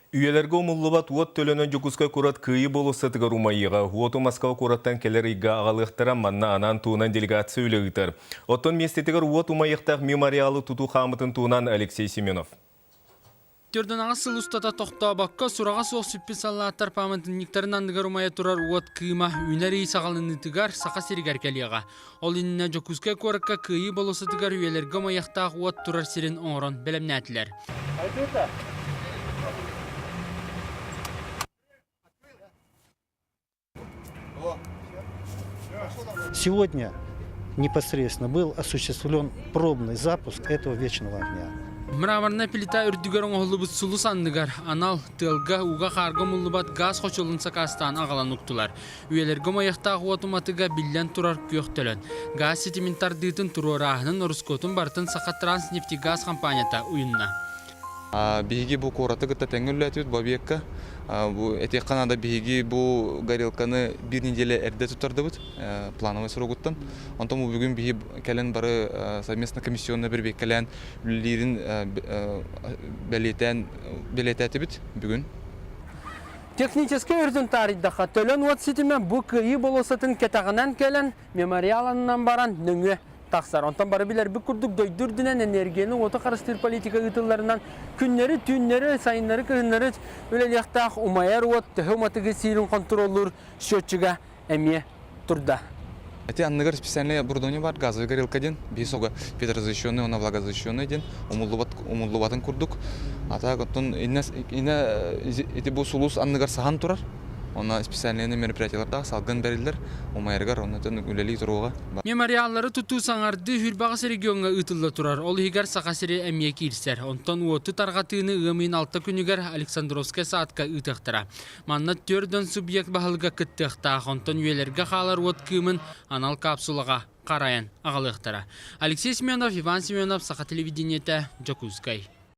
Үйэлэргэ умуллубат уот төлөнө Дьокуускай куорат Кыайыы болуоссатыгар умайыаҕа. Уоту Москва куораттан кэлэр ыйга аҕалыахтара, манна анаан туһунан делегация үлэ ыытар. Оттон миэстэтигэр уот умайыахтаах мемориалы тутуу хаамытын туһунан Алексей Семенов. Төрдүн сыл устата тохтообокко, сураҕа суох сүппүт саллааттар пааматынньыктарын анныгар умайа турар уот кыыма үүнэр ый саҕаланыытыгар Саха сиригэр кэлиэҕэ. Ол иннинэ Дьокуускай куоракка Кыайыы болуоссатыгар үйэлэргэ умайыахтаах уот турар сирин оҥорон бэлэмнээтилэр. Сегодня непосредственно был осуществлен пробный запуск этого вечного огня. Мраморная плита үрдүгэр оҥоһуллубут сулус анныгар анал тыалга, ууга-хаарга умуллубат газ хочолун сакаастаан аҕалан уктулар. Үйэлэргэ умайыахтаах уот уматыга биллэн турар күөх төлөн. Газ ситимин тардыытын туруорааһынын ороскуотун барытын Сахатранснефтегаз компанията уйунна. Биһиги бу куораты кытта тэҥҥэ үлэлээтибит бу объекка. Бу этиэххэ наада биһиги бу горелканы биир неделя эрдэ туттардыбыт плановый срогуттан. Онтон бу бүгүн биһи кэлэн бары совместно комиссионно бирбиэккэлээн үлэлиирин бэлиэтээн бэлиэтээтибит бүгүн. Техническэй өртүн таарыйдахха, төлөн уот ситимэ бу Кыайыы болуоссатын кэтэҕинэн кэлэн, мемориал аннынан баран нөҥүө тахсар. Онтон бары билэрбит курдук дойду үрдүнэн энергияны уоту харыстыыр политика ыытылларынан күннэри, түүннэри, сайыннары, кыһыннары үлэлиэхтээх умайар уот төһө уматыгы сиирин хонтуруоллуур счетчига эмиэ турда. Эти анныгар специальный оборудование бар, газовый горелка диэн, биир ветрозащищенный, уонна влагозащищенный диэн, умуллубат, умуллубатын курдук. А так оттон инне, инне ити бу сулус анныгар саһан турар. Онно специальный мероприятиялардаах салгын бэриллэр, умайарыгар оннотон үлэлии туруоҕа. Мемориаллары тутуу саҥардыы Хүрбаҕас региоҥҥа ыытылла турар. Ол иһигэр Саха сирэ эмиэ киирсэр. Онтон уоту тарҕатыыны ыам ыйын алта күнүгэр Александровскай саадка ыытыахтара. Манна 4 субъект баһылыга кыттыахтаах. Онтон үйэлэргэ хаалар уот кыымын анал капсулаҕа харайан аҕалыахтара. Алексей Семенов, Иван Семенов, Саха телевидениетэ, Дьокуускай.